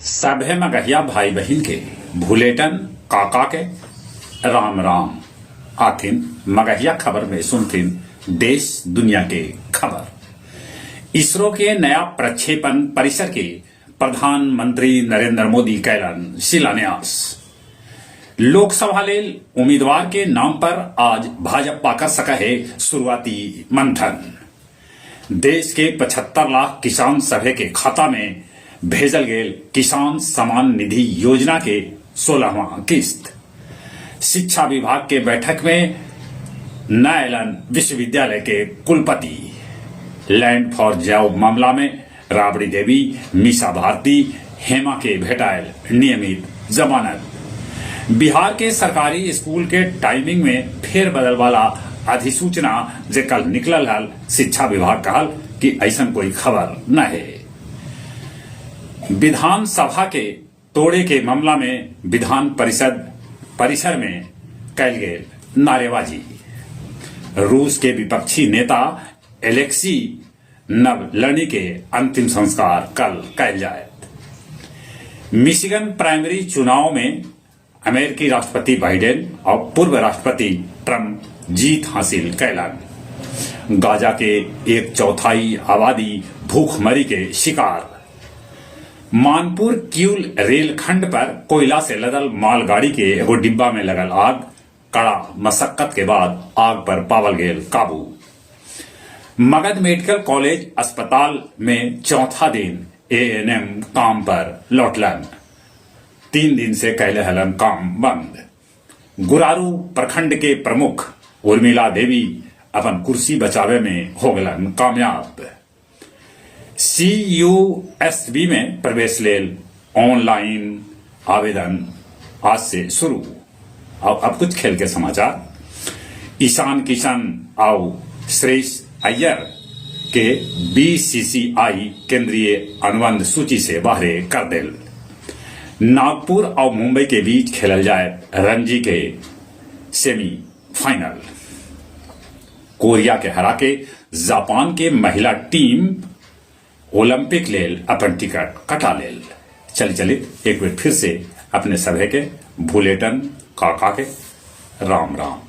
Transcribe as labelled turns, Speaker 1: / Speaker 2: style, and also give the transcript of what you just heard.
Speaker 1: सभे मगहिया भाई बहिन के भुलेटन काका के राम राम। आथिन मगहिया खबर में सुनथिन देश दुनिया के खबर। इसरो के नया प्रक्षेपण परिसर के प्रधानमंत्री नरेंद्र मोदी कैलन शिलान्यास। लोकसभा लेल उम्मीदवार के नाम पर आज भाजपा कर सके हे शुरुआती मंथन। देश के 75 लाख किसान सभे के खाता में भेजल गेल किसान सम्मान निधि योजना के सोलहवां किस्त। शिक्षा विभाग के बैठक में न अयलन विश्वविद्यालय के कुलपति। लैंड फॉर जॉब मामला में राबड़ी देवी, मीसा भारती, हेमा के भेटायल नियमित जमानत। बिहार के सरकारी स्कूल के टाइमिंग में फेर बदल वाला अधिसूचना जे कल निकलल हल, शिक्षा विभाग कहल कि अइसन कोई खबर न हे। विधानसभा के तोड़े के मामला में विधान परिषद परिसर में कैल गेल नारेबाजी। रूस के विपक्षी नेता एलेक्सी नवलनी के अंतिम संस्कार कल कैल जायत। मिशिगन प्राइमरी चुनाव में अमेरिकी राष्ट्रपति बाइडेन और पूर्व राष्ट्रपति ट्रंप जीत हासिल कैलन। गाजा के एक चौथाई आबादी भूखमरी के शिकार। मानपुर किउल रेलखंड पर कोयला से लदल मालगाड़ी के एगो डिब्बा में लगल आग, कड़ा मशक्कत के बाद आग पर पावल गेल काबू। मगध मेडिकल कॉलेज अस्पताल में चौथा दिन एएनएम काम पर लौटलन। 3 दिन से कैले हलन काम बंद। गुरारू प्रखंड के प्रमुख उर्मिला देवी अपन कुर्सी बचावे में हो गलन कामयाब। सीयूएसबी में प्रवेश लेल ऑनलाइन आवेदन आज से शुरू। और अब कुछ खेल के समाचार। ईशान किशन आउ श्रेयस अय्यर के बीसीसीआई केंद्रीय अनुबंध सूची से बाहरे कर देल। नागपुर और मुंबई के बीच खेलल जाए रणजी के सेमीफाइनल। कोरिया के हरा के जापान के महिला टीम ओलंपिक लेल अपन टिकट कटा लेल। चलि चलि एक बेर फिर से अपने सभे के भुलेटन काका के राम राम।